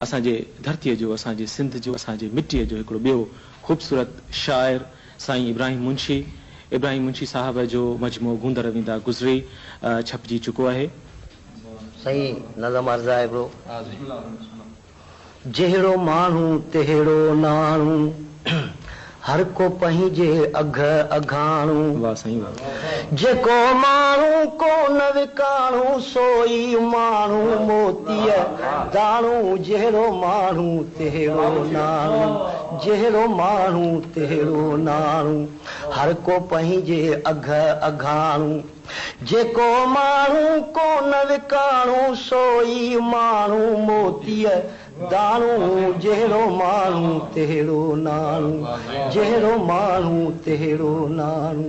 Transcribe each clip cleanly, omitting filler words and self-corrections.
اسان جي ڌرتيء جو، اسان جي سنڌ جو، اسان جي مٽيء جو هڪڙو ٻيو خوبصورت شاعر سائين ابراهيم منشي. ابراهيم منشي صاحب جو مجموعو گوندر ويندا گذري ڇپجي چڪو آهي. سائين نظم عرض آهي هڪڙو. جهڙو ماڻهو تهڙو ناڻو، هر ڪو پنهنجي اگهه اگهاڻو. واهه سائين واهه. جيڪو ماڻهو ڪونه وڪاڻو، سو ئي ماڻهو موتيء داڻو. جهڙو ماڻهو تهڙو ناڻو، جهڙو ماڻهو تهڙو ناڻو، هر ڪو پنهنجي اگهه اگهاڻو. جيڪو ماڻهو ڪونه وڪاڻو، سو ئي ماڻهو موتيء داڻو. جهڙو ماڻهو تهڙو ناڻو، جهڙو ماڻهو تهڙو ناڻو.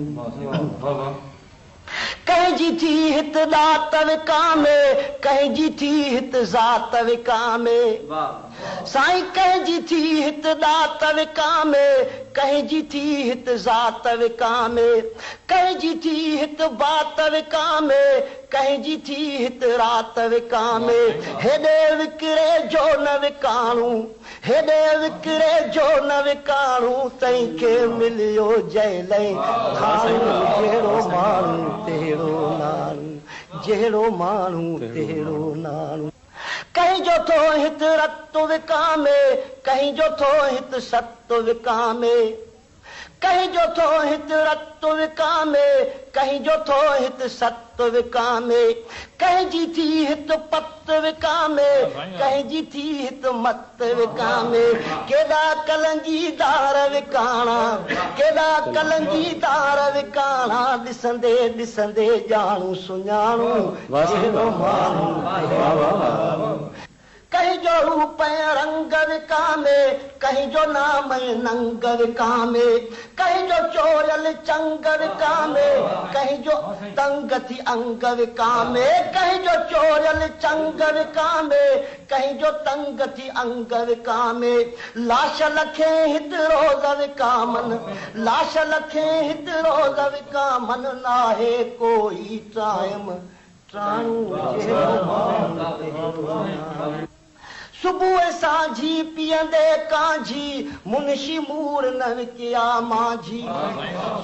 ڪنهن جي ٿي هت ڏات وڪامي، ڪنهن جي ٿي هت ذات وڪامي. سائين ڪنهن جي ٿي هت ڏات وڪامي، ڪنهن جي ٿي هت ذات وڪامي. ڪنهن جي ٿي هت بات وڪامي، ڪنهن جي ٿي هت رات وڪامي. هيڏي وڪري جو نه وڪاڻو، هيڏي وڪري جو نه وڪاڻو، تنهن کي مليو جيل ۽ ٿاڻو. جهڙو ماڻهو تهڙو ناڻو، جهڙو ماڻهو تهڙو ناڻو. ڪنهن جو ٿو هت رت وڪامي، ڪنهن جو ٿو هت ست وڪامي. ڪنهن جو ٿو هت رت وڪامي، ڪنهن جو ٿو هت ست وڪامي. ڪنهن جي ٿي هت پت وڪامي، ڪنهن جي ٿي هت مت وڪامي. ڪيڏا ڪلنگيدار وڪاڻا، ڪيڏا ڪلنگيدار وڪاڻا، ڏسندي ڏسندي ڄاڻو سڃاڻو. جهڙو ماڻهو تهڙو ناڻو. ڪنهن جو روپ ۽ رنگ وڪامي، ڪنهن جو نام ۽ ننگ وڪامي. ڪنهن جو چوريل چنگ وڪامي، ڪنهن جو تنگ ٿي انگ وڪامي. ڪنهن جو چوريل چنگ وڪامي، ڪنهن جو تنگ ٿي انگ وڪامي. لاش لکين هت روز وڪامن، لاش لکين هت روز وڪامن، ناهي ڪوئي ٽائيم ٽاڻو. جهڙو ماڻهو تهڙو ناڻو. صبح سانجهي پيئندي ڪانجهي، منشي مور نه وڪيا مانجهي.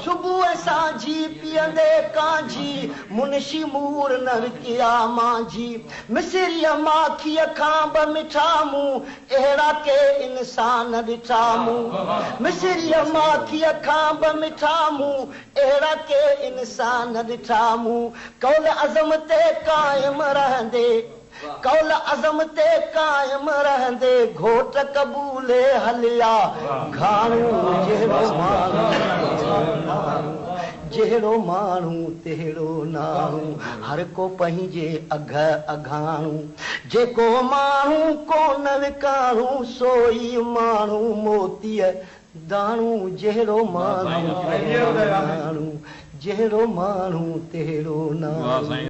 صبح سانجهي پيئندي ڪانجهي، منشي مور نه وڪيا مانجهي. مصريء ماکيء کان به مٺا مون، اهڙا ڪي انسان ڏٺا مون. مصريء ماکيء کان به مٺا مون، اهڙا ڪي انسان ڏٺا مون. قول عزم تي قائم رهندي، قول عزم تي قائم رهندي، گهوٽ قبولي هليا گهاڻو. جهڙو ماڻهو تهڙو ناڻو، جهڙو ماڻهو تهڙو ناڻو، هر ڪو پنهنجي اگهه اگهاڻو. جيڪو ماڻهو ڪونه وڪاڻو، سو ئي ماڻهو موتيء داڻو. جهڙو ماڻهو تهڙو ناڻو، جهڙو ماڻهو تهڙو ناڻو.